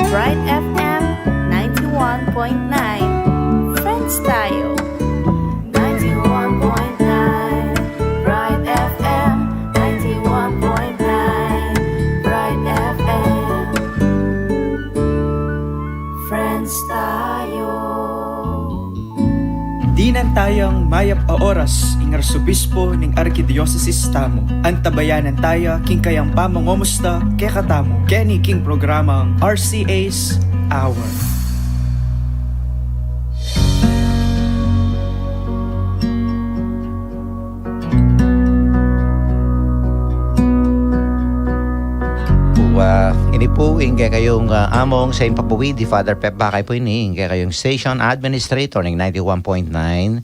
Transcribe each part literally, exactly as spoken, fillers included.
Bright F M ninety-one point nine. Friends tayo. Ninety-one point nine Bright F M, ninety-one point nine Bright F M. Friends tayo. Dinan tayang mayap a oras ing Arsobispo ning Arkidiosesis tamu. Antabayanan taya king kayang pamangomusta kekatamu keni king programang R C A's Hour. Wa, ini pu ing kekayung, ah, among sa impapawid di Father Pep Bakay pu ini, ing kekayung station administrator ning ninety-one point nine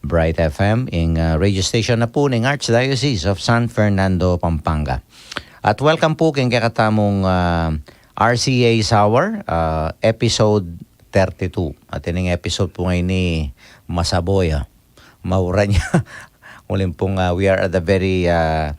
Bright F M, ing, ah, radio station na pu ning Archdiocese of San Fernando, Pampanga. At welcome pu king kekatamung, ah, R C A's Hour, ah, episode thirty-two. At ining episode pu ngeni masaboy, ah. Mauran ya. Uling pung, ah, we are at the very, ah,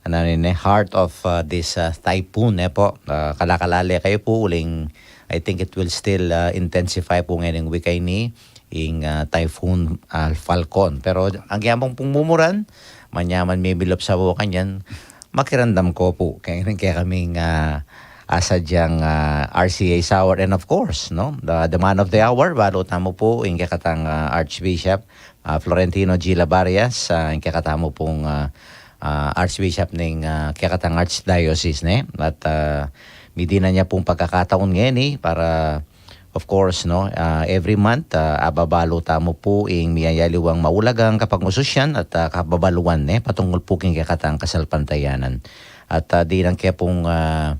ano rin, eh, heart of, ah, this, ah, typhoon, eh, po. Ah, kalakalale kayu pu, uling I think it will still, ah, intensify pu ngeni ing wika ini, ing, ah, Typhoon, ah, Falcon. Pero agyang pung mumuran, manyaman mimilop sa bukan yan, makiramdam ko pu. Kaya rin kaya kaming, ah, asadyang, ah, R C A's Hour. And of course, no, the, the man of the hour, balu tamu pu, ing kekatang, ah, Archbishop, ah, Florentino G. Labarias, ah, ing kekatamu pung, ah, ah, Archbishop ning, ah, kekatang Archdiocese, ne? At, ah, midinan ya pung pagkakataun ngeni para, of course, no, ah, every month, ah, ababalu tamu pu ing miyayaliwang maulagang kapangususian at, ah, kababaluan, ne, patungul pu king kekatang kasalpantayanan. At, ah, dinan ke pung, ah,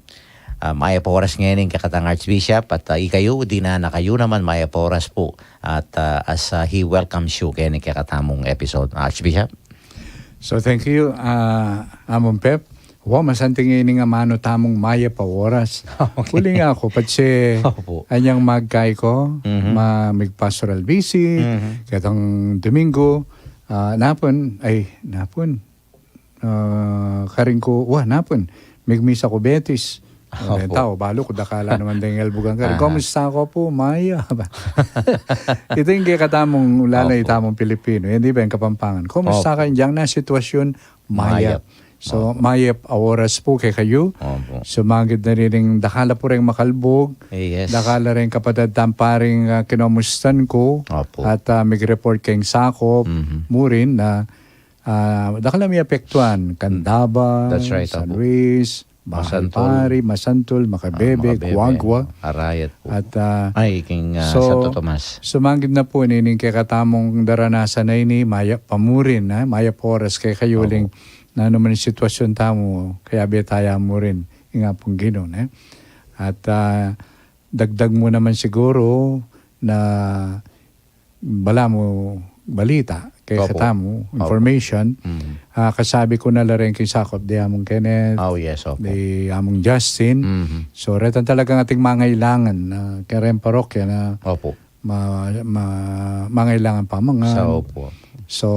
ah, mayap a oras ngeni ing kekatang Archbishop at, ah, ikayu, dinan na kayu naman mayap a oras pu. At, ah, as, ah, he welcomes you keni kekatamung episode, Archbishop. So, thank you, ah, Among Pep. Wa, masanting ini ing amanu tamung mayap a oras. Okay. Uling aku, patse, Opo. Anyang magkai ko, Mhm. ma-, mig-pastoral visit, Mhm. ketang Domingo, ah, napun, ay, napun, ah, karin ku, wa, napun, migmisa ku Betis. Opo. Renta, o, balu ku, dakal la naman deng elbugan karin. Aha. Kumusta ko pu? Mayap. Ita ing kekatamung, lalo Opo. Itamung Pilipino, e, di ba, ing Kapampangan. Kumusta Opo. Ka? Ing dyang na sitwasyun, mayap. Mayap. So, Opo. Mayap a oras pu kekayu. Opo. Sumagid na rin ing dakal la pu reng makalbug. Yes. Dakal la reng kapatad tang paring, ah, kinomustan ku. Opo. At, ah, mig-report keng sakop. Mhm. Murin na, ah, dakal la miapektuan, Candaba, That's right, San opo. Luis, Bahay Masantul. Pari, Masantul, Macabebe, Ah, Macabebe, Guagua. Arayat pu. At, ah, Ay, king, ah, so, Santo Tomas. Sumagid na pu ini ing kekatamung daranasan a ini, mayap pa murin, ah, mayap a oras kekayu Opo. Uling, nanu man ing sitwasyun tamu, kayabe taya murin, ing Apung Ginu, ne? At, ah, dagdag mu naman siguru na balamu balita, Opo. Kekatamu, Opo. Information. Mhm. Ah, kasabi ku na la rin king sakop di Among Kenneth, Oh, yes, opo. Di Among Justin. Mhm. So, retan talagang ating mangailangan na keren parokya na Opo. ma-, ma-, mangailangan pamangan. Sa opo. So,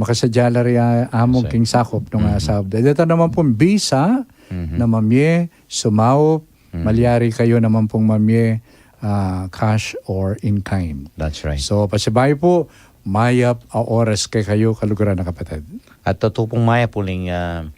makasadya la rin, ah, Among Yes, sir. King sakop nung Mhm. asab. Deta naman pung bisa Mhm. na mamie, sumaup, Mm. Malyari kayu naman pung mamie, ah, cash or in kind. That's right. So, pasibayu pu, mayap a oras kekayu, kaluguran a kapatad. At tutu pung mayap uling, ah,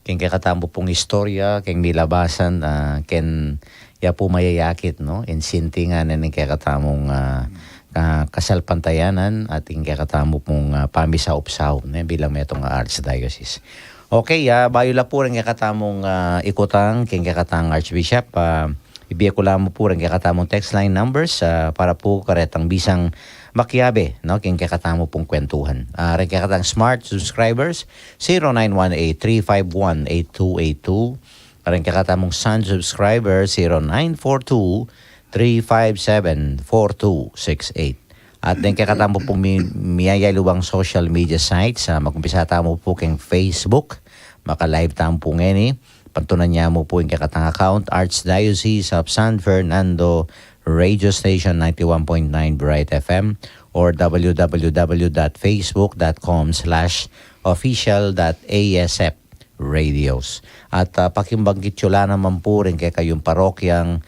keng kekatamu pung istorya, keng milabasan, ah, keng ya pu mayayakit, no? Insinti ngana ning kekatamung, ah, ah, kasalpantayanan at ing kekatamu pung, ah, pamisaup-saup, ne, bilang metung a archdiocese. Okay, ah, bayu la pu reng kekatamung, ah, ikutang keng kekatang Archbishop, ah, ibie ku la mu pu reng kekatamung text line numbers, ah, para pu karetang bisang makiabe, no, keng kekatamu pung kwentuhan. Ah, reng kekatang Smart subscribers, zero nine one eight three five one eight two eight two. Reng kekatamung Sun subscribers, zero nine four two three five seven four two six eight. At deng kekatamu pung mi-, miyayaliwang social media sites, ah, magumpisa tamu pu keng Facebook, maka-live tamu pu ngeni, pantunan ya mu pu ing kekatang account, Archdiocese of San Fernando Radio Station ninety-one point nine Bright F M or w w w dot facebook dot com slash official dot a s f radios. At, ah, pakimbanggit yu la naman pu reng kekayung parokyang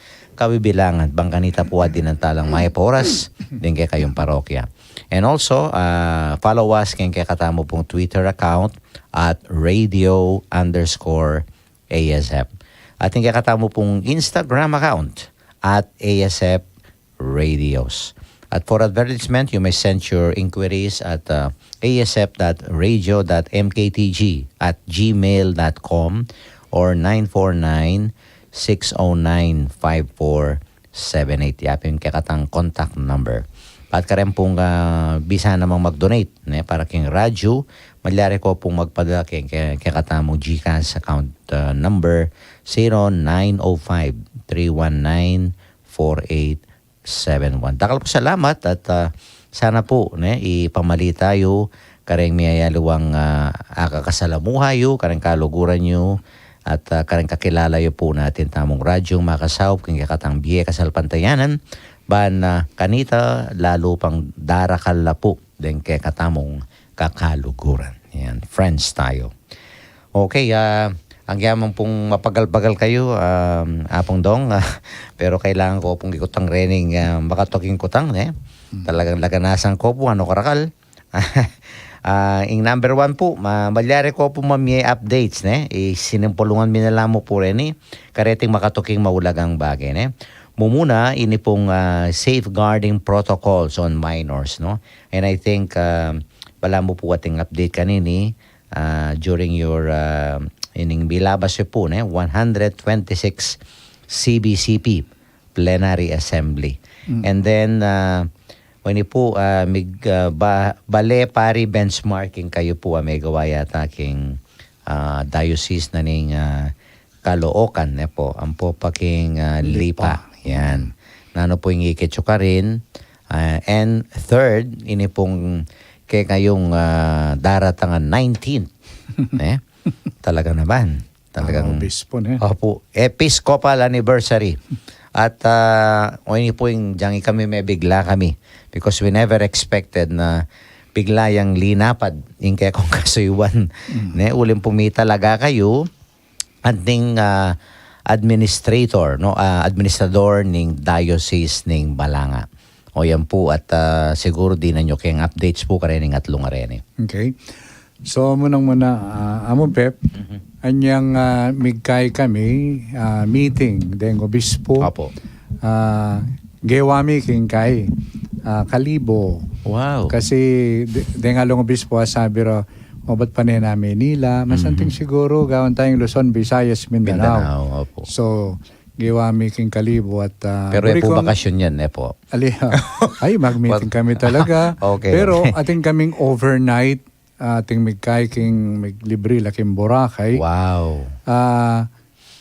kabibilangan, bang kanita pu atin talang mayap a oras deng kekayung parokya. And also, ah, follow us keng kekatamu pung Twitter account at radio underscore A S F. At keng kekatamu pung Instagram account at A S F Radios. At for advertisement, you may send your inquiries at, uh, A S F dot radio dot M K T G at gmail dot com or nine four nine, six oh nine, five four seven eight. Yapin kekatang contact number. At kareng pung, ah, bisa namang mag-donate, ne, para keng radyo, malyari ko pung magpadala keng, keng, kekatamung GCash account, ah, number zero nine oh five, three one nine, four eight seven one. Dakal pu salamat at, ah, sana pu, ne, ipamalita yu kareng miyayaliwang, ah, akakasalamuha yu, kareng kaluguran yu, at, ah, kareng kakilala yu pu na atin tamung radyung makasaup keng kekatang bie kasalpantayanan, ban, ah, kanita lalu pang darakal la pu deng kekatamung kakaluguran. Yan, friends tayo. Okay, ah, agyang pung mapagal-pagal kayu, ah, Apung Dong, ah, pero kailangan ko pung ikutang rening, ah, makatuking kutang, ne? Talagang laganasan ko pu, ano, karakal. Ah, ing number one pu, ma-, malyari ko pu mamie updates, ne? Isinimpulungan mi na la mu pu reni, kareting makatuking maulagang bage, ne? Mumuna, ini pung, ah, safeguarding protocols on minors, no? And I think, ah, balamu pu ating update kanini, ah, during your, ah, ining bilabas yu pu, ne, one hundred twenty-six C B C P Plenary Assembly. And then, ah, o ini pu, ah, mig-, ah, ba-, bale pari benchmarking kayu pu, ah, megawa yata king, ah, diocese na ning, ah, Caloocan, ne pu, ampo pa king, ah, Lipa. Lipa. Yan. Nanu pu ing ikit yu karin, ah, and third, ini pung kekayung, ah, daratang a nineteenth. Ne? Talaga naman. Talagang obispo, ne? Opu, Episcopal anniversary. At, ah, o ini pu ing dyang kami mebigla kami. Because we never expected na bigla yang linapad ing kekong kasuyuan. Ne? Uling pung mitalaga kayu, anting, ah, administrator, no? Ah, administrador ning Diocese ning Balanga. O yan pu at, ah, siguru dinan yu keng updates pu karening atlung areni. Okay. So, munang-muna, ah, Amu Pep, anyang, ah, migkay kami, ah, meeting deng obispo. Opo. Ah, gewa mi king kay, ah, Kalibo. Wow. Kasi de-, deng alung obispo, ah, sabi ra, "O, ba't pa ne na Manila? Masanting siguru gawan tayung Luzon, Visayas, Mindanao." Mindanao, opo. So, gewa mi king Kalibo at, ah, pero e pu buri kong bakasyon yan, e pu. Ali, ay, mag-meeting kami talaga. Okay. Pero atin kaming overnight, ah, ating migkay king, miglibre la king Boracay. Wow. Ah,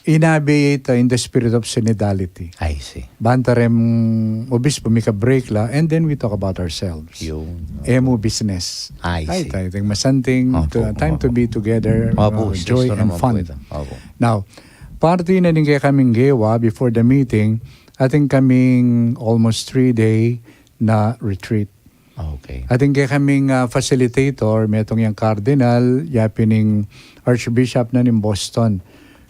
inabe ita in the spirit of synodality. I see. Banta reng obispo mika-break la, and then we talk about ourselves. Yung E mu business. I see. Ay, tayo, ting masanting, opo, to, time to be together, opo, uh, joy and fun. Opo. Now, parte na ning kekaming gewa before the meeting, atin kaming almost three day na retreat. Okay. Atin kekaming, ah, facilitator, metung yang cardinal, yapin ing Archbishop na ning Boston.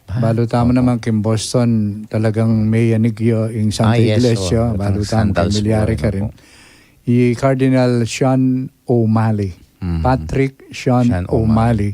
Ah, balu tamu naman king Boston, talagang meyanig ya ing Santa Iglesia, balu tamu pamilyar karin. I Cardinal Sean O'Malley. Patrick Sean O'Malley.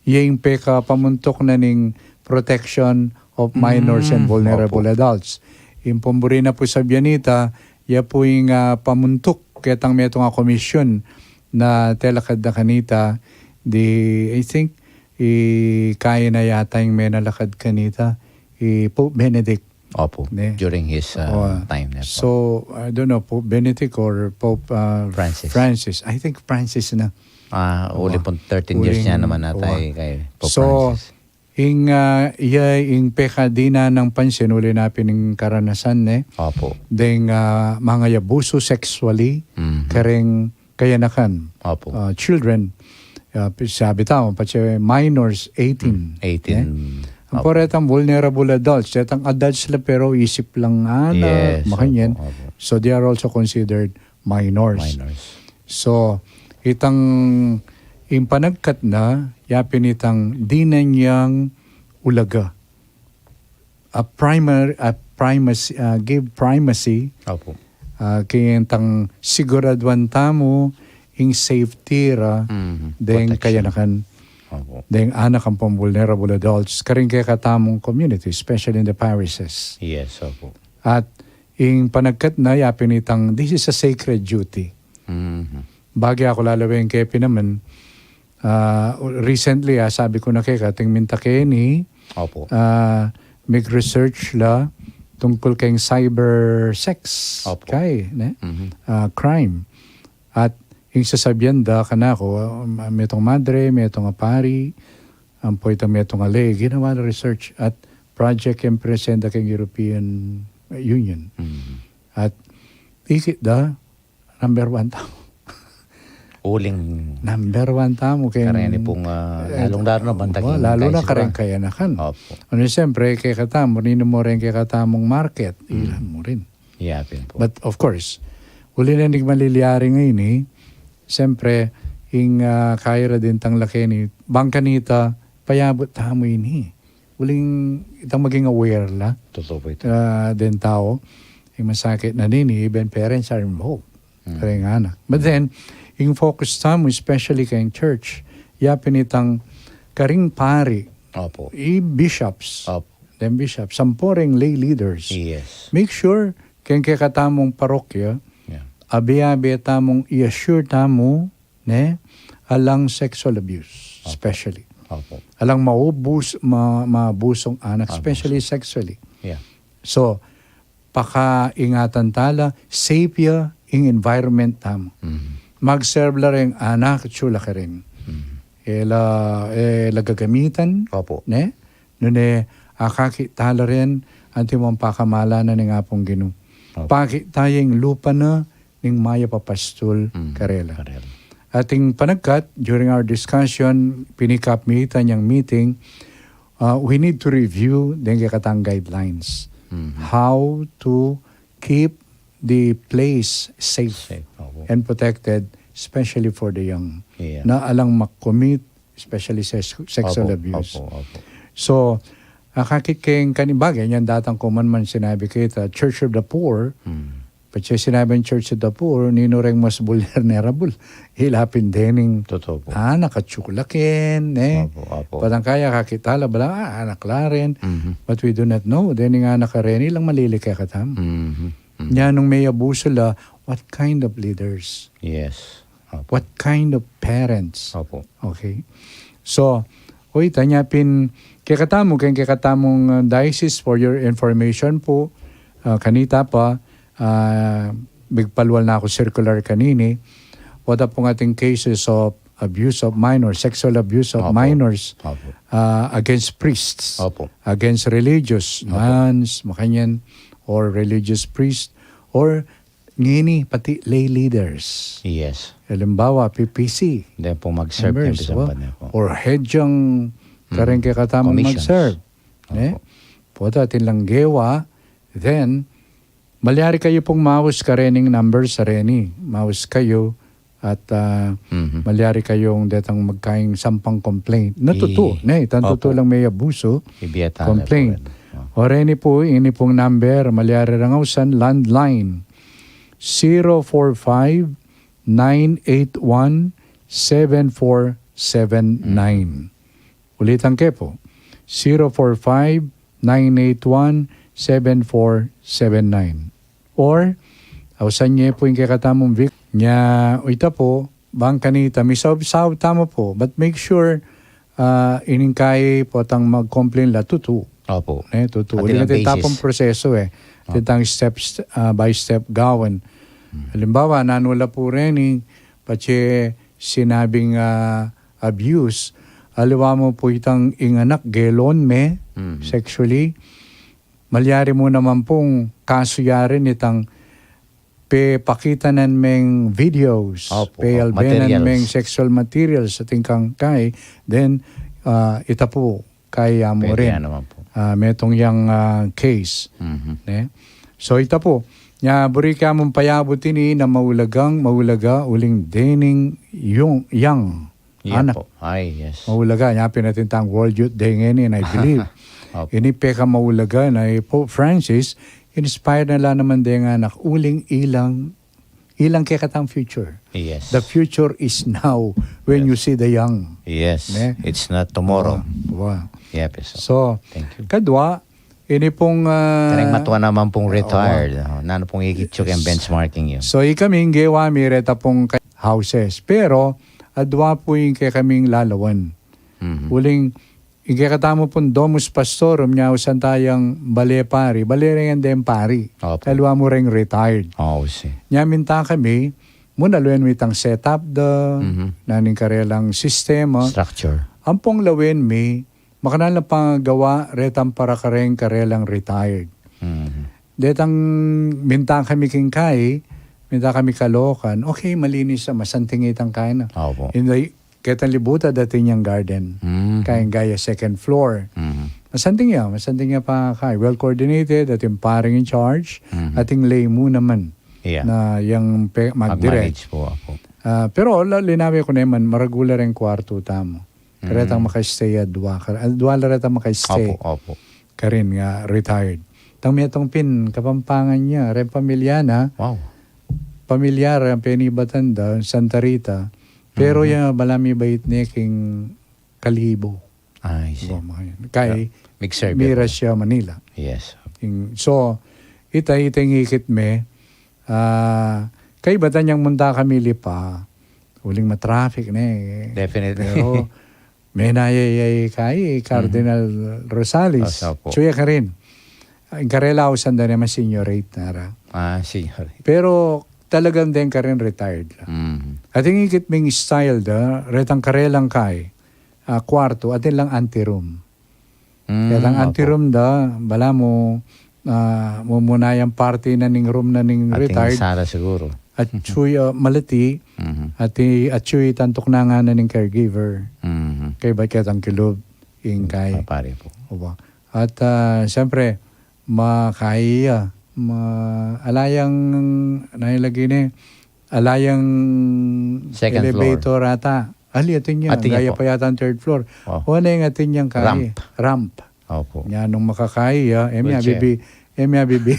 Iya ing pekapamuntuk na ning protection of minors and vulnerable adults. Ing pamburi na pu sabyan nita, ya pu ing, ah, pamuntuk ketang metung a komisyon na telakad na kanita, di, I think, i kaya na yata ing menalakad kanita, i Pope Benedict. Opo, ne? During his, uh, time na po. So, I don't know, Pope Benedict or Pope, uh, Francis. Francis. I think Francis na. Ah, uli pong thirteen years niya naman ata kay Pope Francis. So, ing, ah, iya ing pekadinan nang pansin, uli na pin ing karanasan, ne? Opo. Deng, ah, mangayabuso sexually, kareng kayanakan, opo, ah, children, ah, pi-, sabi tamu, patse minors, eighteen. Mm, eighteen. Eh? Ang, opo, po retang vulnerable adults, retang adults la pero isip lang anak, yes, makanyan. Opo, opo. So they are also considered minors. Minors. So, itang, ing panagkat na, yapin itang dinan yang ulaga. A primary, a primacy, ah, give primacy, Opo. ah, keng tang siguraduan tamu ing safety ra, Mhm. deng Protection. kayanakan, Opo. deng anak ampong vulnerable adults, karing kekatamung community, especially in the parishes. Yes, opo. At ing panagkat na yapin itang, this is a sacred duty. Mhm. Bage aku lalawen ke pin naman, ah, recently, ah, sabi ku na keka, ating minta keni, Opo. ah, mig-research la tungkul keng cyber sex, Opo. kay, ne? Mhm. Ah, crime. At ing sasabian da kanaku, ah, metung madre, metung a pari, ampo itang metung a lay, ginawa na research at project yang presenta keng European Union. Mhm. At ikit da, number one tamu. Uling Number one tamu keng kareni pung, ah, eh, lalung-lalu na banta oh, king lalu na kaisip kareng ka. kayanakan. Opo. Ano, siyempre, kekatamu, ninu mo rin kekatamung market, Mm. ilan mo rin. Yapin po. But of course, uli na ning malilyari ngeni, siyempre, ing, ah, kaira din tang laki ni, bang kanita, payabut tamu ini. Uling itang maging aware la. Totoo po ito. Ah, den tau, ing masakit na nini, even parents are involved. Mm. Kareng anak. But then, ing focus tamu, especially keng church, yapin itang karing pari, Opo. i bishops, Opo. then bishops, ampo reng lay leaders. Yes. Make sure, keng kekatamung parokya, Yeah. abe-abe tamung i-assure tamu, ne? Alang sexual abuse, Opo. especially. Opo. Alang maubus, ma-, maabusung anak, Abuso. especially sexually. Yeah. So, pakaingatan tala, safe ya ing environment tamu. Mhm. Mag-serve la reng anak, tsula ka rin. Mhm. E la, e la gagamitan, Opo. ne? Nune, akakit tala rin, antimong pakamalanan ning Apung Ginu. Opo. Pakit taya ing lupa na, ning mayap a pastul Mm, karela. karela. Ating panagkat, during our discussion, pinikap mi itang meeting, uh, we need to review deng kekatang guidelines. Mhm. How to keep the place safe Safe, opo. and protected, especially for the young. Yeah. Na alang makommit, especially sex-, sexual Opo, abuse. opo, opo. So, akakit keng kanibage, yan datang kuman man sinabi kita, Church of the Poor, Mm. Patse sinabi ing Church of the Poor, ninu reng mas vulnerable. Ila pin dening Totoo po. anak at tsulaken, eh. Opo, opo. Patang kaya kakita la bala, ah, anak la rin. Mhm. But we do not know. Dening anak a rin, ilang malili kekatamu. Mhm. Mhm. Nya nung me-abusu la, what kind of leaders? Yes. Opo. What kind of parents? Opo. Okay. So, o ita nya pin, kekatamu, keng kekatamung, uh, diocese, for your information po, uh, kanita pa, uh, migpalual na ku circular kanini, o ita pung ating cases of abuse of minors, sexual abuse of Opo. minors, Opo. uh, against priests, Opo. against religious, Opo. nuns, makanyan, or religious priests, or ngeni pati lay leaders. Yes. Halimbawa, P P C Then po mag-serve members, kayo sa wa? Banyo po. Or head yang Mm. kareng kekatamung Commissions. mag-serve. Ne? Opo. Pota atin lang gewa, then, malyari kayu pung maus karening numbers a reni. Maus kayu at, ah, Mhm. malyari kayung detang magkaing sampang complaint. Na tutu, I- ne? Tan tutu Opo. lang me-abusu. Ibiatan na Complaint. po yan. O. O reni po, ini pung number, malyari rang ausan, landline. Zero four five, nine eight one, seven four seven nine. Ulitan ke po, zero four five, nine eight one, seven four seven nine. Or, ausan ye po ing kekatamung Vic. Nya, o ita po, bang kanita, misaub-saub tamu po, but make sure, ah, ining kai potang mag-complain la, tutu. Opo. Ne, tutu. Uli lang na titapong basis. proseso, eh. Opo. Titang steps, ah, by step gawan. Hmm. Halimbawa, nanu la po reni, patse sinabing, ah, abuse, aliwa mu po itang ing anak, gelon me, Mhm. sexually, malyari mu naman pung kasu ya rin itang pepakitanan meng videos, Opo, opo. peyalbenan Materials. meng sexual materials atin kang kai, then, ah, ita po, kaya mu Pwede rin. yan naman po. Ah, metung yang, ah, case. Mhm. Ne? So, ita po, nya, buri ka mung payabut ini na maulagang, maulaga, uling dening yung, yang, Iya anak. po. Ay, yes. Maulaga, nya pin atin tang World Youth Day ngeni, and I believe Opo. Ini pekamaulaga na i Pope Francis, inspire na la naman deng anak uling ilang, ilang kekatang future. Yes. The future is now when you see the young. Yes. Ne? It's not tomorrow. Wa, wa. Yep, so, So, thank you. Kadwa, ini pung, ah, Kareng matua naman pung retired, oh, nanu pung ikit yu keng benchmarking yu? So, ikami, ing gewa mi reta pung ka-, houses. Pero, adwa pu ing kekaming lalawen. Mhm. Uling, ing kekatamu pung Domus Pastorum, nya ausan tayang bale pari, bale reng deng pari. Opo. Aliwa mu reng retired. Oh, I see. Nya minta kami, mu lawen mi itang setup da, Mhm. na ning karelang sistema. Structure. Ampong lawen mi, makananu lang pang gawa retang para kareng karelang retired. Mhm. Detang minta kami king kai, minta kami Caloocan, okay, malinis na, masanting itang kai na. Opo. Inday, ketang libutan atin yang garden. Mhm. Kaya gaya second floor. Mhm. Masanting ya, masanting ya pa kai. Well coordinated, atin paring in charge, Mhm. atin lay mu naman Yeah. na yang pe-, magdirect. Mag-manage po, opo. Ah, pero la-, linawe ku naman, maragul la reng kwartu tamu. Karetang Mm. maka-stay a dua. Kar-, a dua la retang maka-stay. Opo, opo. Karin nga retired. Tang metung pin Kapampangan ya, reng pamilya na. Wow. Pamilyar, ang penibatan da, Santa Rita. Pero Mhm. ya, balamu bait ne king Kalibo. Ah, I see. Goma yan. Kay, Yeah. Mira siya Manila. Yes. Ing-, so, ita, ita ing ikit me, ah, kay batan yang munta kami Lipa, uling ma-traffic ne. Definitely. Pero, menayayay kay Cardinal Rosales. Opo. Tsu ya karin. Ing karela ausan da ne ma-senior rate na ra. Ah, senior rate. Pero talagang deng karin retired la. Mhm. Atin ikit ming style da, retang karelang kai, ah, kwartu, atin lang anteroom. Mm, Retang opo. Anteroom da, balamu, ah, mumuna yang party na ning room na ning Atin retired. Sala siguro. Atsu ya, ah, malati, Mhm. ati, atsu ya itang tuknangan na ning caregiver. Mhm. Kaybat ketang kilub, ing kai. Pare po. Oba. At, ah, siyempre, makai ya, ma-, ala yang, nanu lagi ne, ala yang Second floor. Elevator ata. Ali, atin ya, Atin ya gaya po. Pa yata ang third floor. Oh. O, nanu yang atin yang kai? Ramp. Ramp. Opo. Nya nung makakai ya, e mi Wheelchair. Abibi, e mi abibi.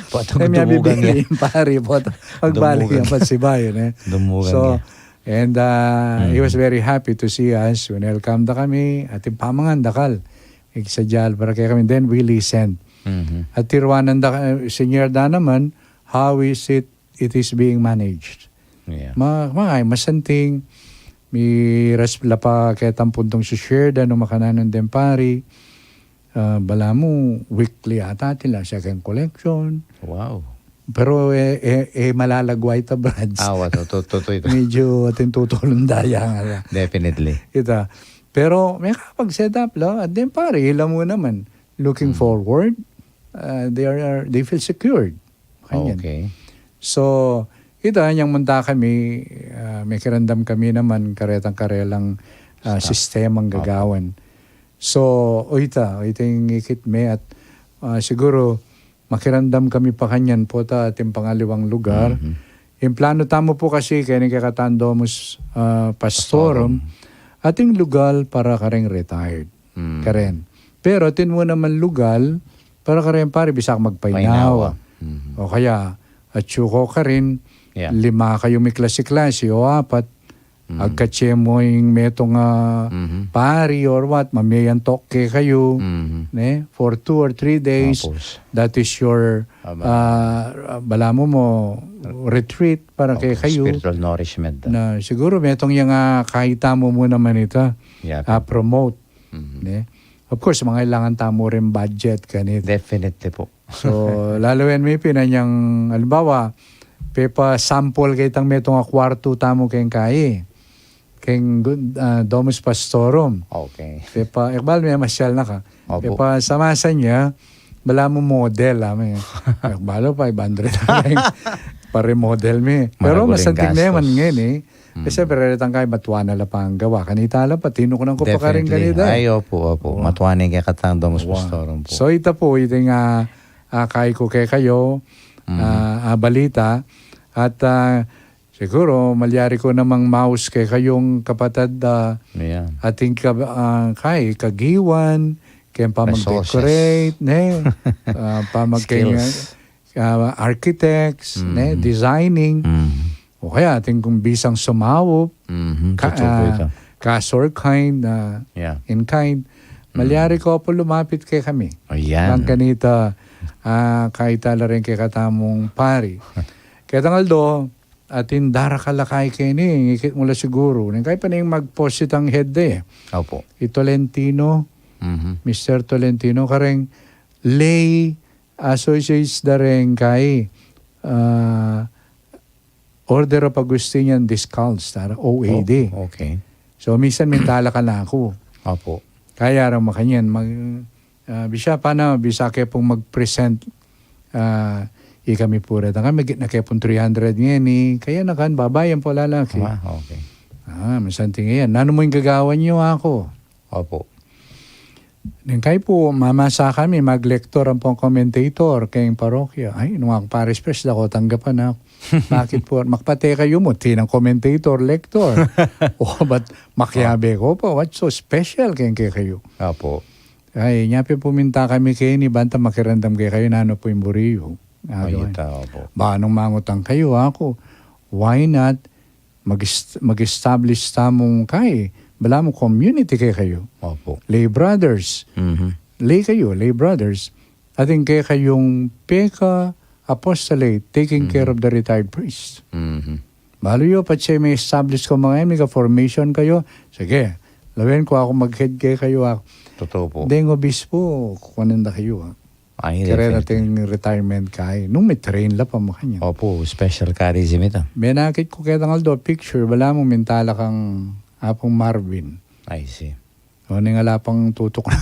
Potang E mi abibi, dumugan ya. Pari, potang agbalik Dumugan. Yang pasibayan, eh. Dumugan So, ya. And, uh, he was Mhm. very happy to see us. Winelcome da kami, atin pamangan dakal. Iksadya la para kekami. Then we listened. Mhm. At tiruanan da, eh, senior da naman, how is it, it is being managed? Yeah. Ma-, ma-, masanting, miras la pa ketang puntung si share da nung makananu deng pari. Ah, balamu weekly ata atin la second collection. Wow. Pero, eh, eh, eh, malalagwa ita, Brads. Ah, wa, to-, to-, totoo ita. Medyo atin tutulong daya nga la. Definitely. Ita. Pero mekapag-set up la, at then pari, ila mu naman, looking Mm. forward, uh, they are, they feel secured. Makanyan. Okay. So, ita, yang munta kami, ah, mekiramdam kami naman karetang karelang, ah, Staff. Sistemang Opo. Gagawan. So, o ita, o ita ing ikit me at, ah, siguro, makiramdam kami pa kanyan pota atin pangaliwang lugar. Mhm. Ing plano tamu pu kasi, keni kekatang Domus, ah, Pastorum, Pastorum. Atin lugar para kareng retired. Mm. Karen. Pero atin mu naman lugar para kareng pari bisa magpainawa. Painawa. Mhm. O kaya, atsu ko karin, Yeah. lima kayu miklasi-klasi o apat, Mm. agkatse mu ing metung a Mhm. pari or what, mamiyantok kekayu, Mhm. ne? For two or three days, Tapos. That is your, Aba. Ah, balamu mo retreat para Opo, kekayu. Spiritual nourishment. Na siguro metung yang, ah, kai tamu mu naman ita, Yeah, ah, promote. Mhm. Ne? Of course, mangailangan tamu ring budget kanita. Definitely po. So, lalu yan mi pin anyang, halimbawa, pepa-sample ke itang metung a kwartu tamu keng kai. Keng, ah, Domus Pastorum. Okay. Pepa, ikbal me masyal na ka. Opo. Pepa, samasan ya, balamu model, ah, me. Ikbal pa, five hundred pa-remodel me. Pero masanting naman ngeni, eh. Mm. Kasi pero retang kai, matua na la pang gawa. Kanita la pa, tinukunan ku pa karin Definitely. Kanita, eh. Ay, opo, opo. Opo. Matua na ing kekatang Domus Pastorum po. So, ita po, ita nga, ah, kai ku kekayu, Mhm. ah, ah, balita. At, ah, siguro, malyari ku namang maus kekayung kapatad, ah, Yeah. atin ka, ah, kai, kagiwan, Keng pamag-decorate, ne? Ah, pamag-, keng, ah, architects, ne? Designing. O kaya, atin kung bisang sumaup, ka-, ah, cash or kind, ah, in kind. Malyari ko pu lumapit kekami. Ayan. Bang kanita, ah, kaita la rin kekatamung pari. Ketang aldo, atin darakal a keni, ikit mu la siguru. Neng kaya pa ning mag-post itang head de. Opo. I Tolentino, Mister Tolentino, kareng lay associates da reng kay, ah, Order of Augustinian Discalced, tara, O A D. Oh, okay. So, minsan mintala ka na aku. Opo. Kaya raw makanyan, mag, ah, bisa pa na, bisa ke pung mag-present, ah, ikami pura. Tanga, may gitna ke pung three hundred ngeni, kaya na kan, babayan po lalaki. Ah, okay. Ah, minsan tingin yan. Nanu mu ing gagawan yu aku? Opo. Neng kaya pu, mamasa kami, mag-lecture ampong commentator keng parokya. Ay, nung aku paris pres, dako tanggapan na. Bakit pu? Makapate kayu mu, tinang commentator, lecture. O, ba't makiabe ko pa? What's so special keng kekayu? Opo. Ay, nya pin puminta kami keni, banta makiramdam kekayu, nanu pu ing buri yu. Ay, ita, opo. Ba, nung mangutang kayu aku, why not mag-est-, mag-establish tamung kay, balamu community kekayu. Opo. Lay brothers. Lay kayu, lay brothers. Atin kekayung peka apostolate, taking care of the retired priests. Balu yu, patse me-establish ko mga yan, mika-formation kayu. Sige, lawen ku aku mag-head kekayu, ah. Totoo po. Deng obispo, kukunan da kayu, ah. Ay, kere na ting retirement kay. Nung mi-train la pa makanyan. Opo, special charism ita. Menakit ku ketang aldo, picture, balamu mintala kang Apung Marvin. I see. O, ning ala pang tutuk na.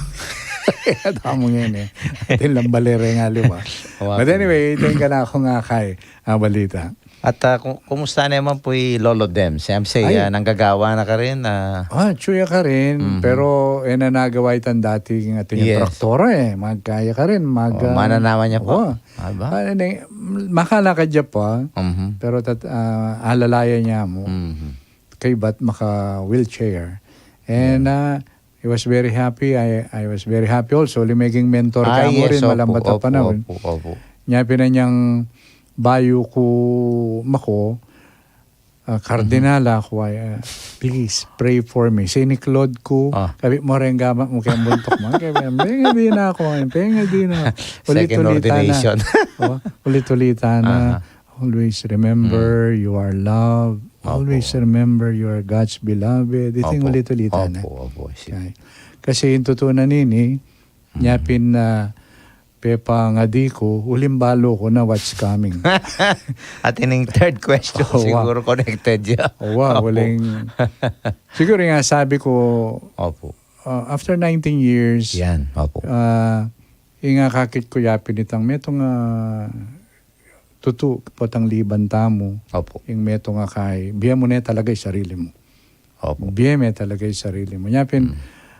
Kaya tamu ngeni, eh. Atin lang bale reng aliwa. But anyway, ita ing kanakung akay a balita. At, ah, ku-, kumusta naman pu i Lolo Dem? Siyempre, ah, nanggagawa na ka rin, ah. Ah, tsuya ka rin, pero e na nagawa itang dati ing atin ing traktora, eh. Magkaya ka rin, mag, ah, mananaman niya pa. Aba. Ah, ne, makalakad ya pa, pero tat-, ah, alalayan ya mu. Kaybat maka-wheelchair. And, ah, he was very happy. I, I was very happy also. Uli meging mentor ka mu rin, malambat a panahon. Opo, opo. Nya pin anyang bayu ku mako, ah, Cardinal, ah, ku, ah, please pray for me. Siniklod ku, kabit mu reng gamat mu keng buntuk mu. Kaya, pengadi na aku, pengadi na. Second ordination. O, ulit-ulitan na. Always remember you are loved. Always remember you are God's beloved. Ita ing ulit-ulitan na. Opo, opo, sir. Ay. Kasi ing tutu na nini, nya pin, ah, pepangadi ku, uling balu ku na what's coming. At ining third question, siguro connected ya. Owa, uling. Siguro nga sabi ku, ah, after nineteen years, yan, opo, ah, ing akakit ku ya pin itang metung, ah, tutu, potang liban tamu. Opo. Ing metung akay, bie mu ne talaga ing sarili mu. Opo. Bie me talaga ing sarili mu. Nya pin,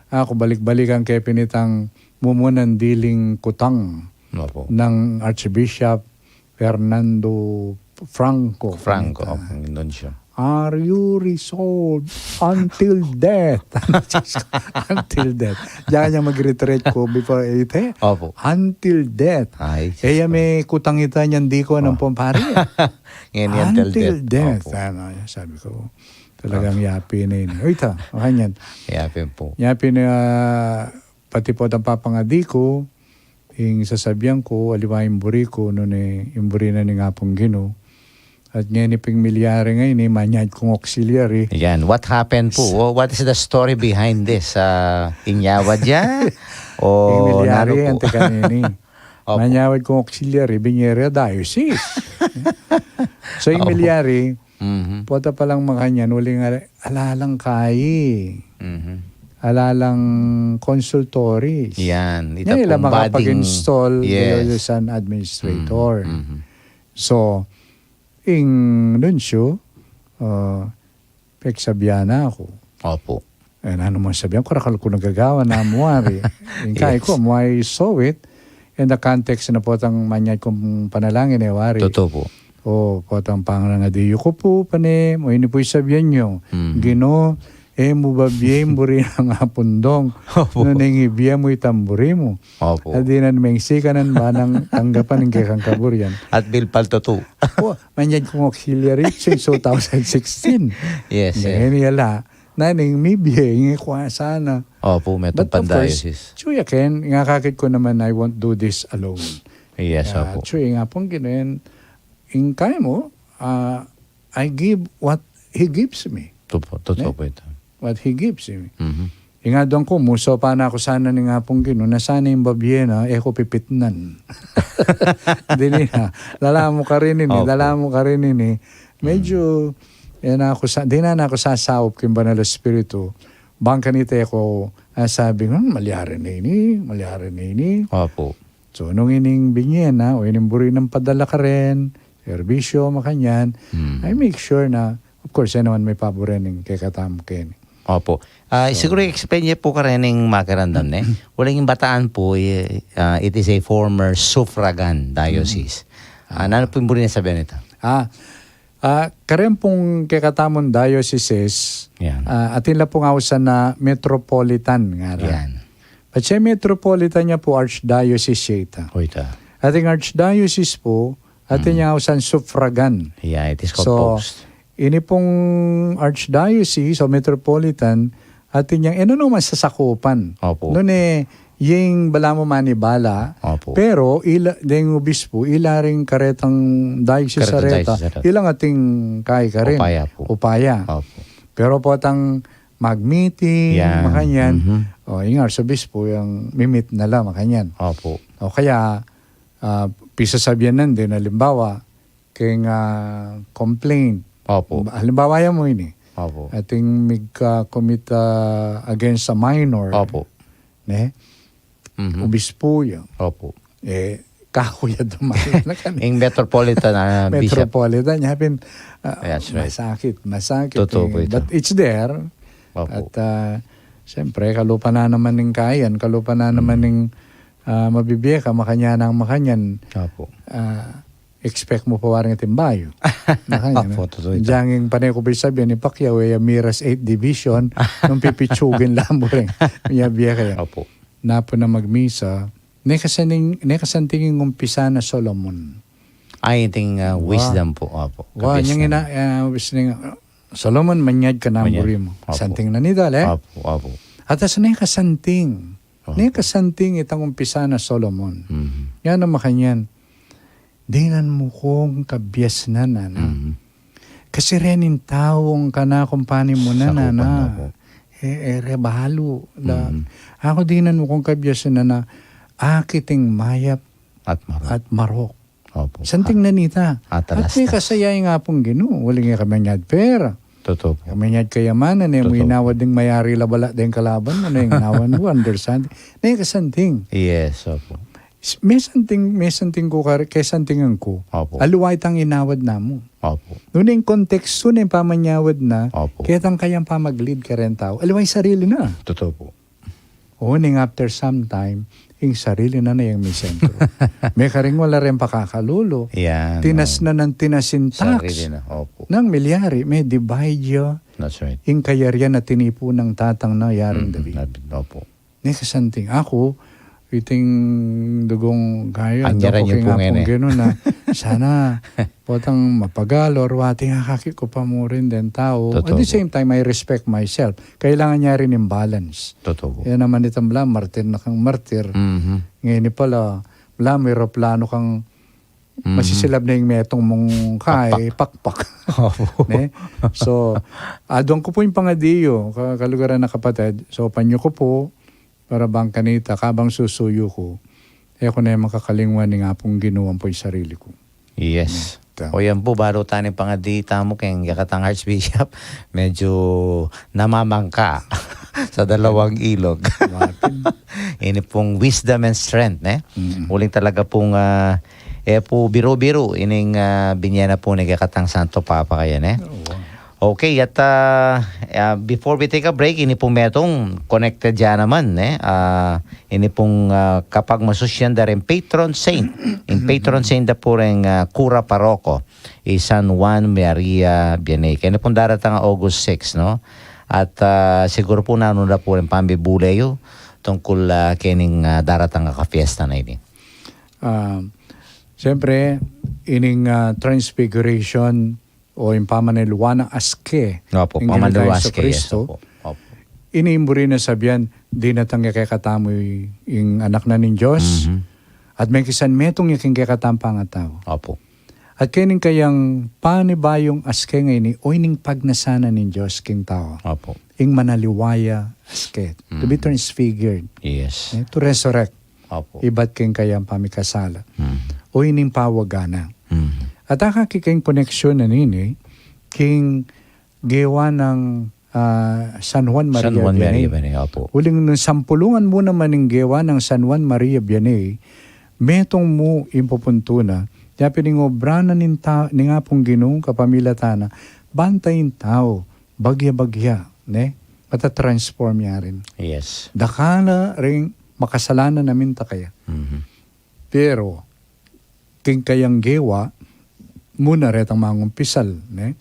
aku balik-balikan ke pin itang mumunan diling kutang ng Archbishop Fernando Franco. Franco, opo, ing nuncio. Are you resolved until death? Until death. Diyan kanya mag-retreat ku before eighty. Opo. Until death. Ay, e ya me kutang ita nyang diko nang pompari. Ngeni until death. Until death. Opo. Ano, yan, sabi ku, talagang yapin na ini. Uy, ita, makanyan. Yapin pu. Yapin na, pati potang papangadi ku, ing sasabian ku, aliwa ing buri ku, nune ing buri na ning Apung Ginu. At ngeni pin milyari ngeni, manyawad kung auxiliary. Yan. What happened pu? Wha-, what is the story behind this? Ah, inyawad ya? O ing milyari, nanu pu? Ante kanini. Opo. Manyawad kung auxiliary, binie re diocese. So, ing milyari, pota palang makanyan, uling ala-, alalang kai. Alalang consultories. Yan, ita pung bading, makapag-install diocesan administrator. So, ing nuncio, ah, peksabian na aku. Opo. E, nanu mu sabian ku, rakal ku nagagawa na mu wari. Ing kai ku, mu, I saw it in the context na potang manyawad kung panalangin, e, wari. Totoo pu. O, potang pangangadi yu ku pu, pane, o, ini pu ing sabian yu. Ginu, E mu babie ing buri nang Apung Dong. Opo. Nune ing ibie mu itang buri mu. Opo. At dinan meng sikanan ba nang tanggapan ing kekang kaburian. At bilpal tutu. Opo, manyad kung auxiliary since two thousand sixteen. Yes, yes. Ngayon, yala. Naning mibie, ingi kwa sana. Opo, metung pan diocese. Chuya ken, nga kakit ko naman, I won't do this alone. Yes, opo. Chuya nga pung ginen, ing kaya mo, ah, I give what he gives me. Totoo po, totoo po ito. What he gives me. Mhm. Ing aduan ku, musa pa na ku sana ning Apung Ginu, na sana ing babie na, e ku pipitnan. Dili na. Lala mu karin ini, opo, lala mu karin ini. Medyo, e na ku sa, di na, na ku sasaup king Banal Espiritu. Bang kanita e ku, ah, sabi, "Hmm, malyari na ini, malyari na ini." Opo. So, nung ining binye na, o ining buri nang padala karin, serbisyo, makanyan, I make sure na, of course, yan naman may paboren ning kekatamu keni. Opo. Ah, siguro i-explain ye pu karin ing makiramdam ne. Uling ing Bataan pu, i-, ah, it is a former suffragan diocese. Ah, nanu pu ing buri nang sabian nita? Ah, ah, karin pung kekatamung dioceses, yan, ah, atin la pung ausan na metropolitan ngara. Yan. At siya metropolitan ya pu archdiocese ya ita. O, ita. At ing archdiocese pu, atin yang ausan suffragan. Yeah, it is composed. So, ini pung archdiocese o metropolitan, atin yang, e, nanu man sasakupan. Opo. Nune, ing balamu manibala, opo, pero ila, deng obispo, ila ring karetang diocese, karetang diocese reta, reta, ilang atin kaya karin. Upaya pu. Upaya. Opo. Pero potang mag-meeting, yan, makanyan. Mhm. O, ing arsobispo, yang mi-meet na la, makanyan. Opo. O kaya, ah, pisasabian nandin, alimbawa, keng, ah, complaint. Opo. Alimbawa, ya mu ini. Opo. Atin migka-commit against a minor. Opo. Ne? Mhm. Obispo ya. Opo. E, kaku ya dumain na kami. Ing metropolitan, ah, bishop. Metropolitan, ya pin, ah, that's right, masakit, masakit. Totoo pu ita. But it's there. Opo. At, ah, siyempre, kalupa na naman ning kayan, kalupa na naman ning, ah, mabibie ka, makanyan nang makanyan. Opo. Ah, expect mu pa waring atin bayu. Makanyan, opo, totoo ita. Diang ing pane ku pu sabian, i Pacquiao, e ya miras eighth division, nung pipitsugin la mu rin. Miyabie ka ya. Opo. Napu na magmisa, ne kasanting, ne kasanting ing umpisa na Solomon. Ay, iting, ah, wisdom pu, opo. Wa, kabiasnan. Yang ina, ah, wisdom, ah, Solomon, manyad ka na, manyad, buri mu. Opo. Santing na nita, le? Opo, opo. At as ne kasanting. Opo. Ne kasanting itang umpisa na Solomon. Mhm. Yan ang makanyan. Dinan mu kung kabiasnan, ana. Mhm. Kasi reng taung kanakung panimunan, ana. E, e, re balu la. Aku dinan mu kung kabiasnan, ana. Akit ing mayap at marok. At marok. Opo. Santing na nita. At ne kasaya ing Apung Ginu, uling e ka manyad pera. Totoo pu. Kami nga kayamanan, e mu inawad ding mayari la bala deng kalaban mu, ne, inawad mu, understand. Ne kasanting. Yes, opo. Mesanting, mesanting ku kare, kesantingan ku. Opo. Aliwa itang inawad na mu. Opo. Nune ing kontekstu na ing pamanyawad na, opo, ketang kayang pamag-lead kareng tau. Aliwa ing sarili na. Totoo pu. O, ning after some time, ing sarili na na yang misentro. Mekaring wala reng pakakalulu. Yan, tinas na nang tinas ing tax. Sarili na, opo. Nang milyari, me-divide ya. That's right. Ing kayarian a tinipu nang tatang na yaring David. Opo. Ne kasanting. Aku, iting dugung kayu, anyara yu pu ngeni. Sana, potang mapagal, or wati nga akit ku pa mu rin deng tau. Totoo pu. At the same time, I respect myself. Kailangan ya rin ing balance. Totoo pu. Yan naman itang bala, martir na kang martir. Mhm. Ngeni pala, bala, may eroplano kang masisilab na ing metung mung kai, pakpak. Opo. Ne? So, aduan ku pu ing pangadi yu, ka-, kalugaran a kapatad. So, panyu ku pu, para bang kanita, kabang susuyu ku, e ku ne makakalingwan ning Apung Ginu ampo ing sarili ku. Yes. O yan pu, balu tana ing pangadi tamu keng kekatang Archbishop, medyo namamangka sa dalawang ilog. Ini pung wisdom and strength, ne? Uling talaga pung, ah, e pu biru-biru ining, ah, binye na pu ning kekatang Santo Papa kaya, ne? Okay, at, ah, ah, before we take a break, ini pung metung connected ya naman, ne? Ah, ini pung, ah, kapagmasusyan da reng patron saint. Ing patron saint da pu reng, ah, kura paroko, i San Juan Maria Vianney. Keni pung daratang August six, no? At, ah, siguru pu nanu na pu ring pamibule yu tungkul, ah, kening, ah, daratang a kapiesta na ini. Ah, siyempre, ining, ah, Transfiguration o ing pamanaliwa nang aske Opo, ning Ginu tang pamanaliwa Jesu aske, yes, Kristo, opo, opo. Ini ing buri na sabian, dinatang ya kekatamu ing Anak na ning Dios, Mhm. at mekisan metung ya king kekatang pangatau. Opo. At kening kayang panibayung aske ngeni, o ining pagnasan na ning Dios king tau. Opo. Ing manaliwa ya aske. To be Mm. transfigured. Yes. Eh, to resurrect. Opo. Ibat king kayang pamikasala. Mm. O ining pawaga na. Mm. At akakit king koneksyon na nini, king gewa nang, ah, San Juan Maria San Juan Maria Vianney. Vianney, opo. Uling nung sampulungan mu naman ing gewa nang San Juan Maria Vianney, metung mu ing pupuntu na, ya pin ing obra na ning ta-, ning Apung Ginu kapamilatan na, banta ing tau, bagya-bagya, ne? Mata-transform ya rin. Yes. Dakal na ring makasalanan a minta kaya. Mhm. Pero, king kayang gewa, muna retang mangumpisal, ne?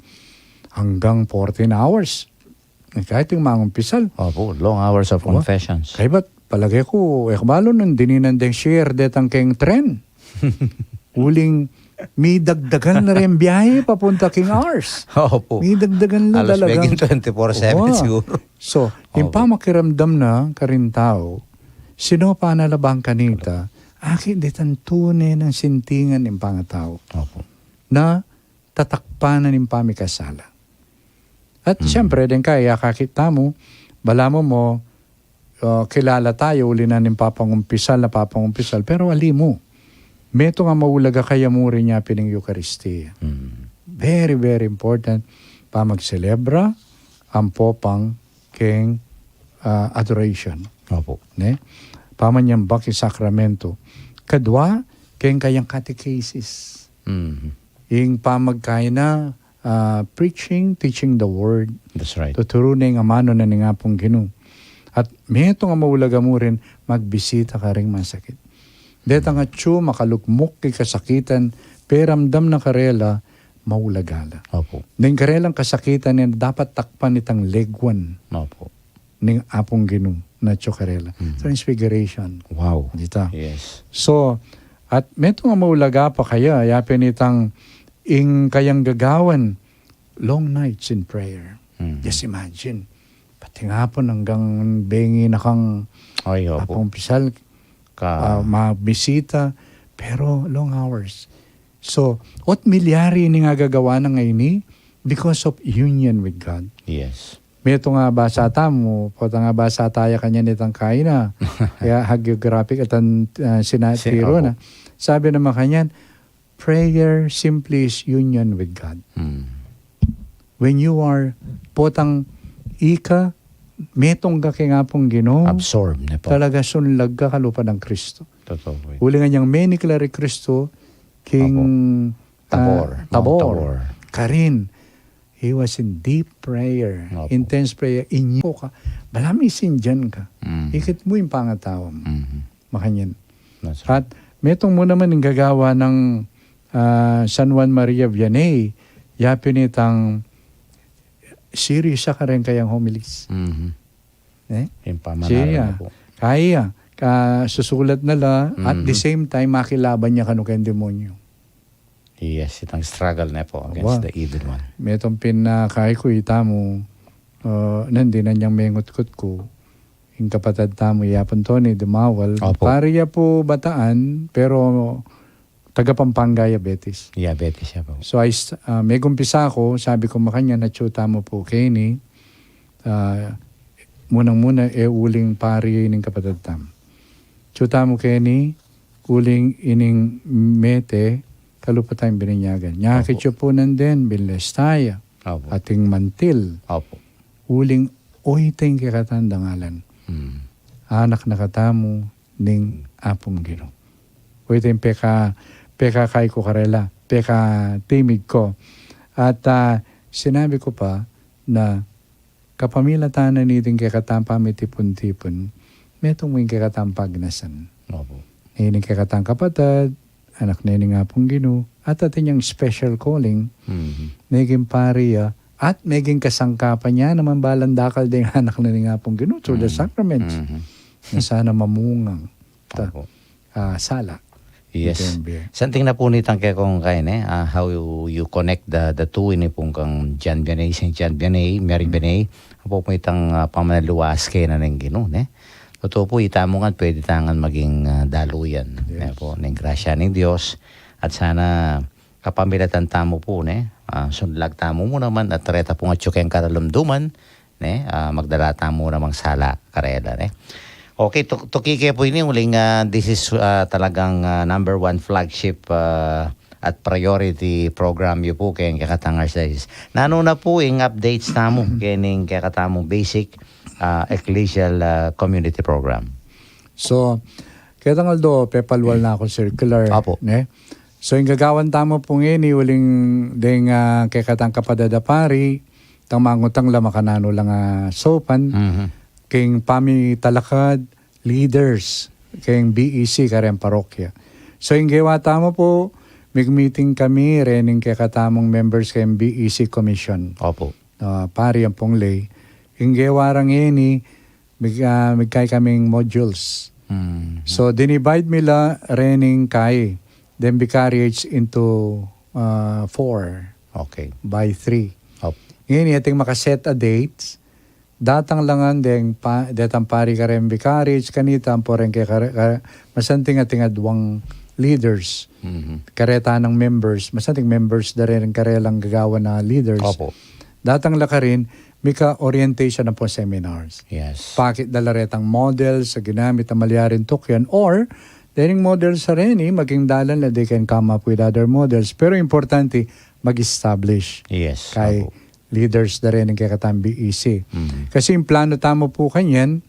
Hanggang fourteen hours. Kahit ing mangumpisal. Opo, long hours of Opo. confessions. Kaybat, palage ku, e ku balu nung dininan deng share detang keng tren. Uling, midagdagan na rin biyahe papunta king Ars. Opo. Midagdagan na Alas talagang begin twenty-four seven Opo. siguro. So, ing Opo. pamakiramdam na karing tau, sino pa na labang kanita, aki detang tune nang sintingan ing pangatau. Opo. Na tatakpan na ning pamikasala. At Mm. siyempre, deng kaya kakit tamu, balamu mu, ah, kilala tayu, uli na ning papangumpisal na papangumpisal, pero ali mu. Metung a maulaga kaya mu rin ya pin ing Eukaristia. Mm. Very, very important. Pamagselebra, ampo pang keng, ah, adoration. Opo. Ne? Pamanyambak ing sakramento. Kadwa, keng kayang catechesis. Mm. Ing pamagkaina, ah, preaching, teaching the word. That's right. Tuturu na ing amanu na ning Apung Ginu. At metung a maulaga mu rin, magbisita karing masakit. Detang atyu, makalukmuk king kasakitan, peramdam na karela, maulaga la. Opo. Deng karelang kasakitan na dapat takpan itang legwan. Opo. Ning Apung Ginu na atyu karela. Mhm. Transfiguration. Wow. Dita. Yes. So, at metung a maulaga pa kaya, ya pin itang ing kayang gagawan, long nights in prayer. Mhm. Just imagine. Pati nga pu hanggang bengi na kang Ay, opo. apung pisal, Ka- ah, mabisita, pero long hours. So, ot milyari ini nga gagawa na ngeni because of union with God. Yes. Metung a basa tamu, potang a basa taya kanyan itang kaina. Kaya hagiographic at ang, ah, sinatiro Si-, na. opo. Sabi naman kanyan, prayer simply is union with God. Mm. When you are, potang ika, metung ka king Apung Ginu, Absorb na po. talaga sunlag ka kalupa nang Kristo. Totoo po yun. Uli nga niyang meniklar i Kristo, king, Opo. Tabor. ah, Mount Tabor. Tabor. Karin, he was in deep prayer, Opo. intense prayer, inyo ka, balamu isindian ka. Mhm. Ikit mu ing pangatawam. Mhm. Makanyan. That's right. At metung mu naman ing gagawa nang, ah, San Juan Maria Vianney, yapin itang series sa kareng kayang homilies. Mhm. Eh? Ing pamanaral Siya, na po. kaya, ka, susulat na la, at the Mhm. same time, makilaban ya kanu keng demonyo. Yes, itang struggle na po against Wa. the evil one. Metung pin a kaiku itamu, ah, nandin na niyang mengutkut ku, ing kapatad tamu, i Apung Tony Dumawal. Opo. Pari ya pu Bataan, pero taga Pampanga ya, Betis. Ya, Betis ya po. So, I s-, ah, megumpisa ku, sabi ku makanyan, atyu tamu pu keni, ah, munang-muna, e uling pari ning kapatad tamu. Atyu tamu keni, uling ining mete, kalupa tayang bininyagan. Nya, Opo. akit yu pu nandin, binless taya. Opo. Ating mantil. Opo. Uling, oyten kekatang dangalan. Hmm. Anak na katamu ning Apung Ginu. Oyten peka, pekakai ku karela, pekatimig ku. At, ah, sinabi ku pa na kapamilatan na niting kekatang pamitipun-tipun, metung mu ing kekatang pagnasan. Opo. Nining kekatang kapatad, anak ne ning Apung Ginu, at atin yang special calling, Mhm. naging pari ya At meging kasangkapan ya naman balang dakal deng anak na ning Apung Ginu through the sacraments. Na sana mamunga ta, ah, sala. Yes. Iti ang biye. Something na pu nitang kekong kain, eh, ah, how you, you connect the, the two, ini pung kang John Vianney, Saint John Vianney, Mary Vianney, apo pu itang, ah, pamanaluas kena ning Ginu, ne? Tutu pu, ita mu ngan, pwede ta ngan maging, ah, daluyan, ne po, ning grasya ning Dios. At sana kapamilatan tamu pu, ne? Ah, sunlag tamu mu naman at reta pung atyu keng karalumduman, ne? Ah, magdala tamu namang sala karela, ne? Okay, tu-, tuki ke pu ini, uling, ah, this is, ah, talagang, ah, number one flagship, ah, at priority program yu pu keng kekatang Archdiocese. Nanu na pu ing updates tamu kening kekatamung basic, ah, ecclesial, ah, community program? So, ketang aldo, pepalwal na ku circular, ne? So, ing gagawan tamu pu ngeni, uling deng, ah, kekatang kapatad a pari, tang mangutang la makananu lang a saupan, king pamitalakad, leaders, keng B E C, kareng parokya. So, ing gewa tamu pu, mig-meeting kami, rening kekatamung members keng B E C Commission. Opo. Ah, pari ampong lay. Ing gewa ra ngeni, mig-, ah, migkai kaming modules. So, dinivide mi la rening kai, then vicariates into, ah, four. Okay. By three. Op. Ngeni, ating makaset a dates, datang la ngan deng pa-, detang pari kareng vicariates, kanita ampo reng kekare-, ka-, masanting ating aduang leaders. Kareta nang members, masanting members da reng karelang gagawan a leaders. Opo. Datang la karin, mika orientation ampong seminars. Yes. Pakit da la retang models a ginamit a malyaring tukyan, or, dening models a reni, maging dalan la, they can come up with other models. Pero importante, mag-establish. Yes, kay opo. Leaders da rin ing kekatang B E C. Kasi ing plano tamu pu kanyan,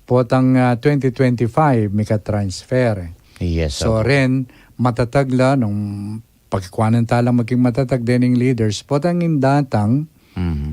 potang, ah, twenty twenty-five, mika-transfer. Yes, so, opo. Ren, matatag la, nung pakikwanan ta lang maging matatag dening leaders, potang ing datang,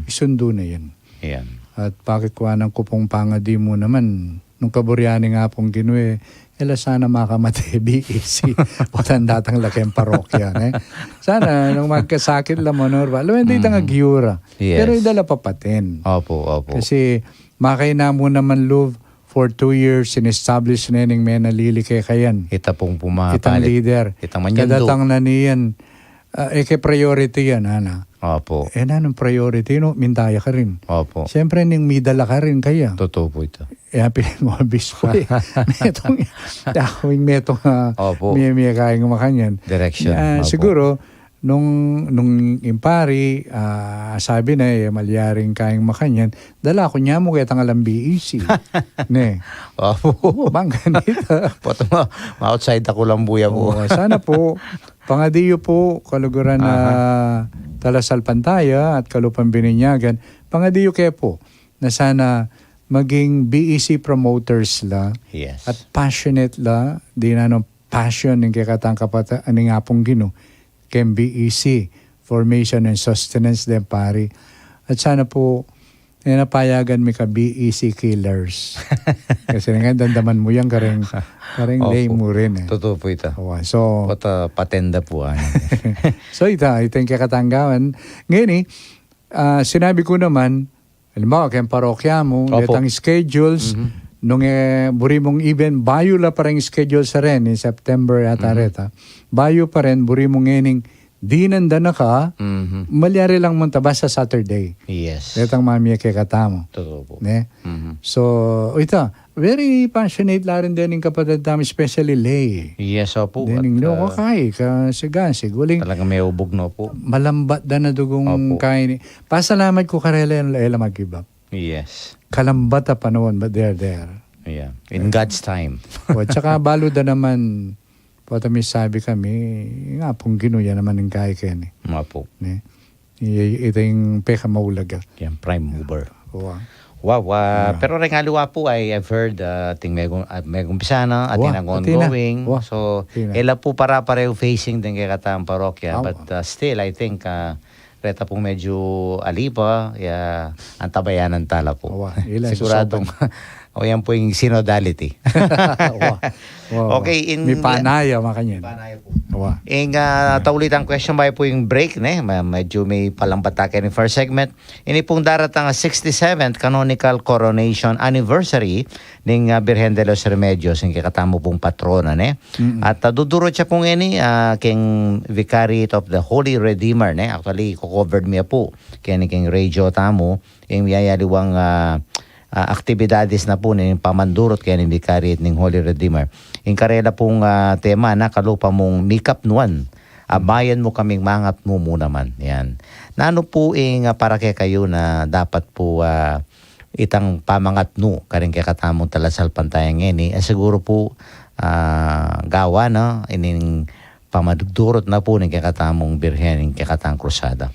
isundu na yan. Yan. At pakikwanan ku pung pangadi mu naman, nung kaburian ning Apung Ginu, e la sana makamate B E C. Potang datang la keng parokya, ne? Sana, nung magkasakit la, Manor, ba? Alam mo, hindi tang agyura. Yes. Pero idala pa patin. Opo, opo. Kasi, makaina mu naman, Luv, for two years, in-establish na ning menalili kekayan. Ita pung puma-, itang palit. Leader. Itang manyundo. Kadatang na niyan, ah, e ke priority yan, ana. Opo. E, nanung priority, no? Minta ya karin. Opo. Siyempre, ning midala karin kaya. Totoo po ito. E, pinag-obis po, e. Metung, ako yung metung, ah, opo. May, may kayang makanyan. Direction. Ah, opo. Siguro, nung, nung ing pari, ah, sabi na, e, malyaring kayang makanyan, dala ku nya mu ketang alang B E C. Ne? Opo. Bang ganita. Potang ma-, ma-outside aku lang buya po. Oo, sana po, pangadi yu po, kaluguran na talasalpantaya at kalupang bininyagan, pangadi yu ke po, na sana maging B E C promoters la, yes, at passionate la, di na nung passion ning kekatang kapata-, ning Apung Ginu, keng B E C, formation and sustenance deng pari. At sana po, e na payagan mi ka B E C killers. Kasi nga, dandaman mu yan, kareng, kareng lay mu rin, e. Totoo po ito. Awa, so, pata-, patenda po, ano. So, ita, ita ing kekatang gawan. Ngeni, ah, sinabi ku naman, halimbawa, keng parokya mu, opo, detang schedules, nung, e, buri mung even, bayu la pa rin schedules a rin, in September yata reta. Bayu pa rin, buri mung ngening, dinan da na ka, malyari lang munta, basta Saturday. Yes. Detang mamie kekatamu. Totoo po. Ne? So, ita, very passionate la rin dening kapatad tamu, especially lay. Yes, opo. Dening at, loko ah, kay, kasigasig, uling talagang may ubog na po. Malambat da na dugung, opo, kay ni-, pasalamat ku karela, e la mag-give up. Yes. Kalambat a panaun, but they're there. Yeah. In God's time. O, tsaka balu da naman, pota mi sabi kami, nga pung Ginu ya naman ing kay keni. Nga po. Ne? I-, ita ing pekamaulaga. Yan, prime mover. Wa. Wow, ah, pero reng aliwa po ay, I've heard, ah, ating megung-, ah, megumpisa na, ating ongoing. Wa, atin na. So, e la po pare-pareho facing deng kekatang parokya, but, ah, still, I think, ah, reta pung medyo ali pa, ya, antabayanan ta la po. Wa, ila, sigurado. Susukan. O yan pu ing synodality. Wa. Wa, wa. Okay, in Mi panaya, makanyan. Panaya pu. Wa. Ing, ah, taulit a question bayu pu ing break, ne? Ma-, medyu mipalambat ta keni first segment. Ini pung daratang a sixty-seventh canonical coronation anniversary ning, ah, Birhen de los Remedios, ing kekatamu pung patrona, ne? Mm-mm. At, ah, dudurut ya pung ini, ah, king Vicariate of the Holy Redeemer, ne? Actually, ko-covered mi ya pu keni king radio tamu, ing miyayaliwang, ah, ah, aktibidades na pu ning pamandurut keni Vicariate ning Holy Redeemer. Ing karela pung, ah, tema na, Kalupa mung mikatmuan, abayan mu kaming mangatmu mu naman. Yan. Nanu pu ing, ah, para kekayu na dapat pu, ah, itang pamangatmu karing kekatamung talasalpantaya ngeni, eh, siguru pu, ah, gawa na ining pamadurut na pu ning kekatamung Birhen, ing kekatang krusada.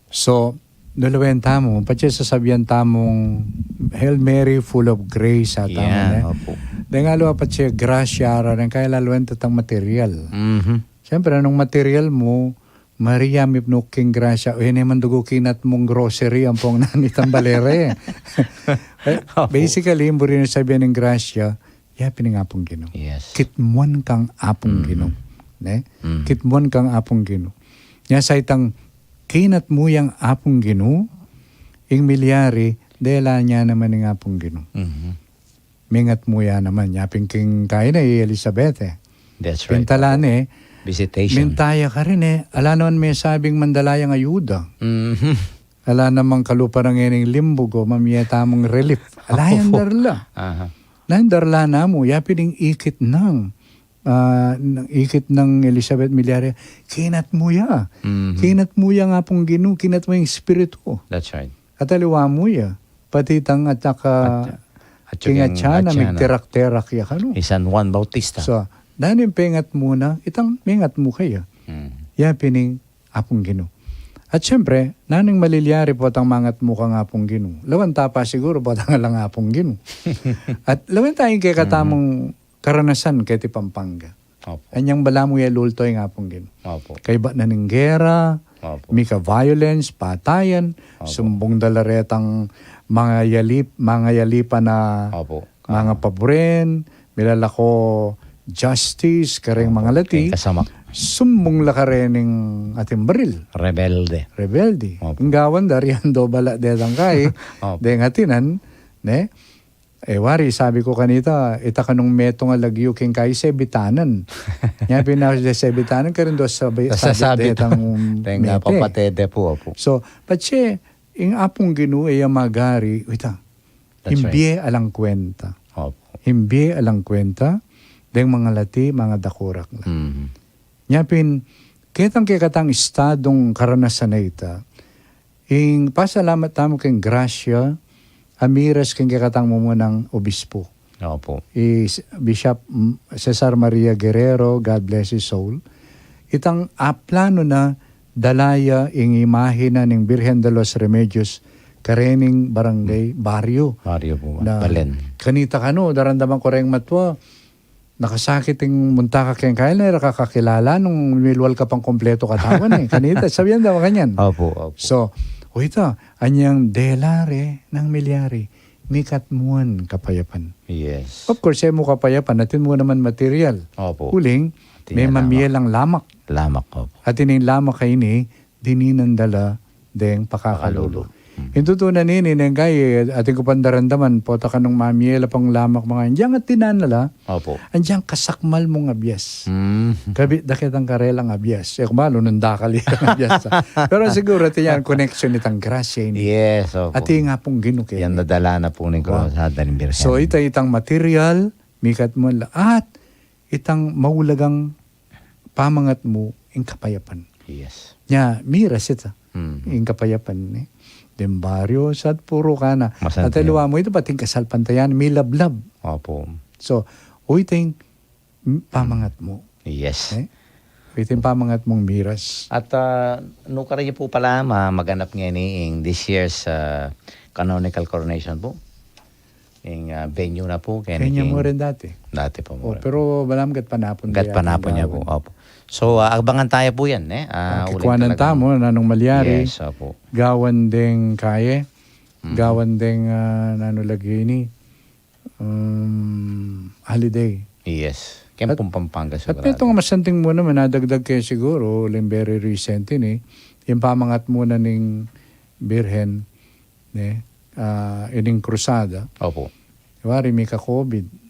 So, nung lawen tamu, patse sasabian tamung, "Hail Mary, full of grace," a tamu, Yan, ne? Opo. Deng aliwa patse grasya, ara, deng kaya lawen tatang material. Mhm. Siyempre, nung material mu, Maria, mipnu ka king grasya, o yan e man dugu kinatmung grocery, ampong nanu itang bale re. Eh, Opo. Basically, ing buri nang sabian ning grasya, ya pin ing Apung Ginu. Yes. Kitmuan kang Apung Mhm. Ginu. Ne? Mhm. Kitmuan kang Apung Ginu. Nya sa itang kinatmu yang Apung Ginu, ing milyari, dela ne naman ing Apung Ginu. Mhm. Mengatmu ya naman. Nya pin king kaya na i Elizabeth, e. That's right. Pin tala ne, Visitation. Minta ya karin, e. Ala naman mesabing mandala yang ayuda. Mhm. Ala namang kalupa na ngening limbug o mamie tamung relief. Ala yang Opo. darla. Aha. Nanu ing darla na mu, ya pin ing ikit nang, ah, nang ikit nang Elizabeth milyari, kinatmu ya. Mhm. Kinatmu yang Apung Ginu, kinatmu yang Espiritu. That's right. At aliwa mu ya, pati itang atsaka At, at king atsana, atsana. Migterak-terak ya kanu. I San Juan Bautista. So, nanu ing pengatmu na, itang mengatmu kaya. Hmm. Ya pin ing Apung Ginu. At siyempre, nanu ing malilyari potang mangatmu kang Apung Ginu. Lawen ta pa siguru potang alang Apung Ginu. At lawen ta ing kekatamung Mhm. karanasan keti Pampanga. Opo. Anyang balamu e lulto ing Apung Ginu. Opo. Kaybat na ning gera, Opo. mika-violence, patayan, Opo. sumbung da la retang mangayalip-, mangayalipan a Opo. mangapaburen, milalako justice, kareng Opo. mangalati, Keng kasamak. sumbung la karening atin baril. Rebelde. Rebelde. Opo. Ing gawan da, riando bala detang kai, Opo. deng atinan, ne? E, wari, sabi ku kanita, ita kanung metung a lagyu king kai, sebitanan. Nya pin na de sebitanan, karin do sabi, Sasabi sabi detang deng, ah, mete. Papatete pu, opo. So, patse, ing Apung Ginu, e ya magari, wita, That's right. imbie alang kwenta. Opo. Imbie alang kwenta, deng mangalati, mangadakurak la. Mhm. Nya pin, ketang kekatang estadung karanasan a ita, ing pasalamat tamu keng grasya a miras keng kekatang mumunang obispo. Opo. I S-, Bishop, mm, Cesar Maria Guerrero, God bless his soul. Itang aplanu na dala ya ing imahe na ning Birhen de los Remedios karening barangay, Hmm. baryo. Baryo pu, Na Balen. Kanita kanu, daramdaman ku reng matua, nakasakit ing munta ka keng kaya, e ra ka kakilala nung milual ka pang kumpletu katawan, e. Kanita, sabian da makanyan. Opo, opo. So, o ita, anyang dela re nang milyari, mikatmuan kapayapan. Yes. Of course, e mu kapayapan, atin mu naman material. Opo. Uling, Atin me ya mamie lamak. lang lamak. Lamak, opo. Atin ing lamak a ini, dininan da la deng pakalulu. Pakalulu. Mm. Ing tutu na nini, neng kai, atin ku pang daramdaman, pota kanung mamie la pang lamak manga, anyang atinan na la, Opo. anyang kasakmal mung abias. Mm. Kabit da ketang karelang abias. E ku malu nung dakal yang abias. Pero siguru, atin yang connection itang grasya ini. Yes, opo. Atin ing Apung Ginu keni. Yan dadala na pu ning Wow. krusada ning Birhen. So, ita itang material, mikatmuan la. At itang maulagang pamangatmu ing kapayapan. Yes. Nya, miras ita. Mm. Ing kapayapan, e. Deng baryo, sa puru ka na. Masanting. At aliwa mu ita, pati ing kasalpantayanan, milablab. Opo. So, o ita ing, mm, pamangatmu. Yes. E? O ita ing pamangatmung miras. At, ah, nukarin yu pu pala, ma-, maganap ngeni ing this year's, ah, canonical coronation pu. Ing, ah, venue na pu, keni Kenya king mu rin dati. Dati pa mu O, rin. pero balamu gatpanapun Gatpanapun ya pu, gawan. opo. So, ah, abangan taya pu yan, e. Ah, Ah, uling kikuanan talagang tamu, nanung malyari. Yes, opo. Gawan deng kaye, Mm. gawan deng, ah, nanu lagi ini. um, holiday. Yes. Kaya pong Pampanga At sigurado. Ito nga masanting mu naman, nadagdag kayo siguro, uling very recent ini, yung pamangat muna ning Birhen, ne, uh, ining krusada. Opo. Wari, may ka-COVID.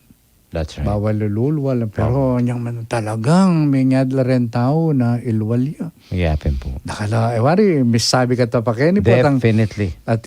That's right. Bawal lululwal. Pero niyang man talagang may nyadla rin tao na ilwal ya. Yapin po. Nakala, eh, wari, misabi ka ta pa keni po. Definitely. At